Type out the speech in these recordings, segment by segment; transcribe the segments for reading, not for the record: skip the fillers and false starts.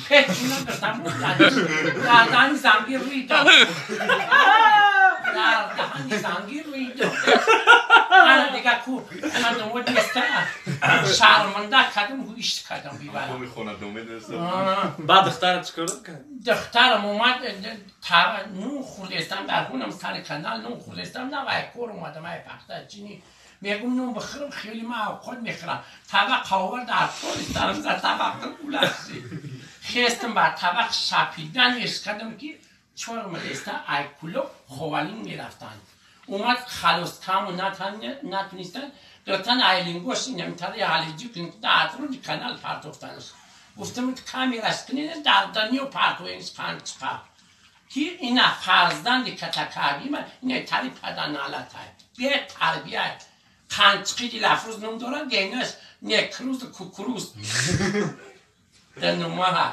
Печуна гиртам дар дани зангир рӯй дод, дар даҳани зангир рӯй дод. Ана дига ку неста, шарманда кардам, ҳуишт кардам бибарам. Баъд духтарат чӣ кор кард? Духтарам омад, нун хӯрдестам дар хунам, сари канал нун хӯрдестам, навай кор омадам, ай пахта чини мегум, нун бихӯрам, хеле ма авқот мехӯрам. Табақ овар дар тористарам, за табақта гулаши хестам, ба табақ шапидан иш кардам, ки чор милеста ай кулоб ховалин мерафтанд. Омад, халос каму натунистанд, гиртан айлингош инамтари ҳалиҷи дар атрофи канал партофтанаш. Гуфтам, камераш кунед, дар даниё партоенш қанчиқа, ки ина фарзанди катакабима, ина тари паданалатай бетарбия, қанчиқи дилафрӯз ном дорад, генаш некрӯз кукуруз данумаҳа.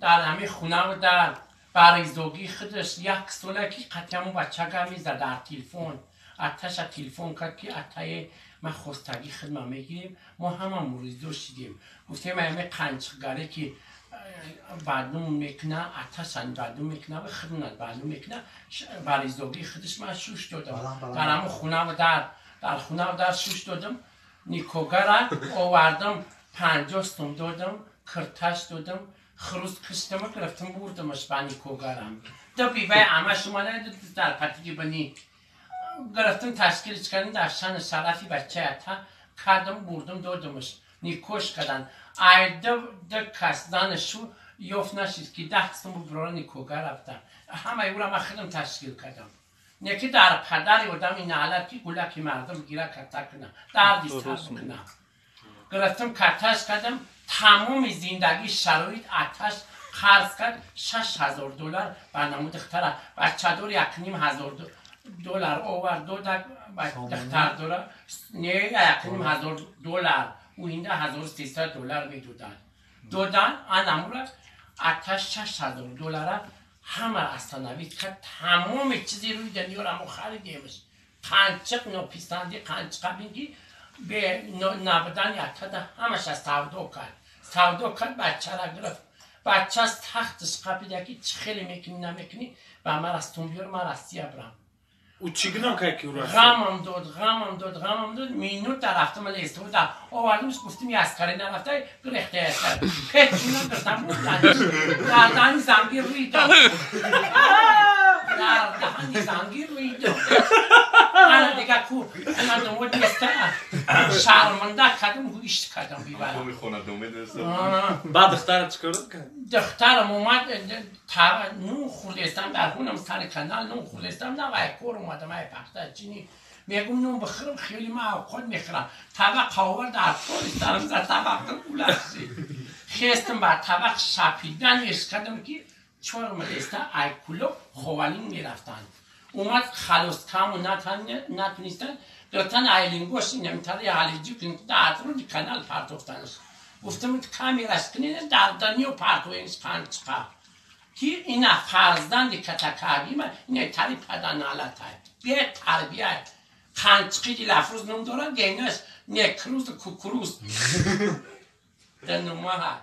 Дар ҳамин хунаву дар баризогии худаш як сола ки қатъиаму бачага мезад дар телефон. Аташа телефон кард, ки атае ман хостагӣ хидма мегирем, мо ҳама муризо шидем. Гуфтем, ами қанчиқгаре ки баъдум мекуна, аташан баъдум мекуна ва хидмат баъдум мекуна. Баризогии худаш ман шуш додам дар ҳамун хунаву дар хунаву дар шуш додам. Никогара овардам, 50 сум додам, кирташ додам, хурӯз киштама, гирифтам, бурдамаш ба никогарам. Да бивай амаш омада, дар патиги бини гирифтам, ташкилш кардам, дар шану шарафи бачаи ата кардам, бурдам, додамаш, никош кардан. Айда да кас занашу ёфт нашид, ки 10 сум бирора никога рафта. Ҳамаи ӯра ман худам ташкил кардам. Неки дар падари одами наалат, ки гулаки мардум гира ката куна, дарди сар бикуна. Гирифтам, каташ кардам. Тамоми зиндагӣ шароит аташ қарз кард, 6000 доллар ба наму духтара бачадор 1500 доллар овард, дода духтар дора. Не, 1500 доллар, ӯ инда 1300 доллар медоданд, додан. Анамура аташ 6000 доллара ҳама остановить кард. Тамоми чизи рӯи дунёра мо харидемш. Қанчиқ нописанди қанчиқа бин, ки бе набудани атада ҳамаша савдо кард, савдо кард, бачара гирифт. Бача тахтиш қапида, ки чӣ хеле мекунӣ, намекунӣ, ба ман растун биёр, ман Россия бирам. Ӯ чӣ гуноҳ кард, ки ӯро? Ғамам дод, ғамам дод, ғамам дод. Минута рафтам, истода овардимш, гуфтим, яскаре нарафта, гирехта яскар печуна гиртам, бурданш, дар дани зангир рӯй дод, дар даҳани зангир рӯй дод. Ана дига ку неста, шарманда кардам, ҳуишт кардам бибарам. Баъд духтарат чӣ кор кард? Духтарам омад, нун хӯрдестам дар хунам, сари канал нун хӯрдестам, навай кор омадам, ай пахта чини мегум, нун бихӯрам, хеле ма авқот мехӯрам. Табақ овар дар тористарам, за табақта гулаши хестам, ба табақ шапидан иш кардам, ки чор милеста ай кулоб ховалин мерафтанд. Омад, халос каму натунистанд, гиртан айлингош инамтари ҳалиҷи дар атрофи канал партофтанаш. Гуфтам, камераш кунед, дар даниё партоенш қанчиқа, ки ина фарзанди катакабима, ина тари паданалатай бетарбия, қанчиқи дилафрӯз ном дорад, генаш некрӯз кукуруз данумаҳа.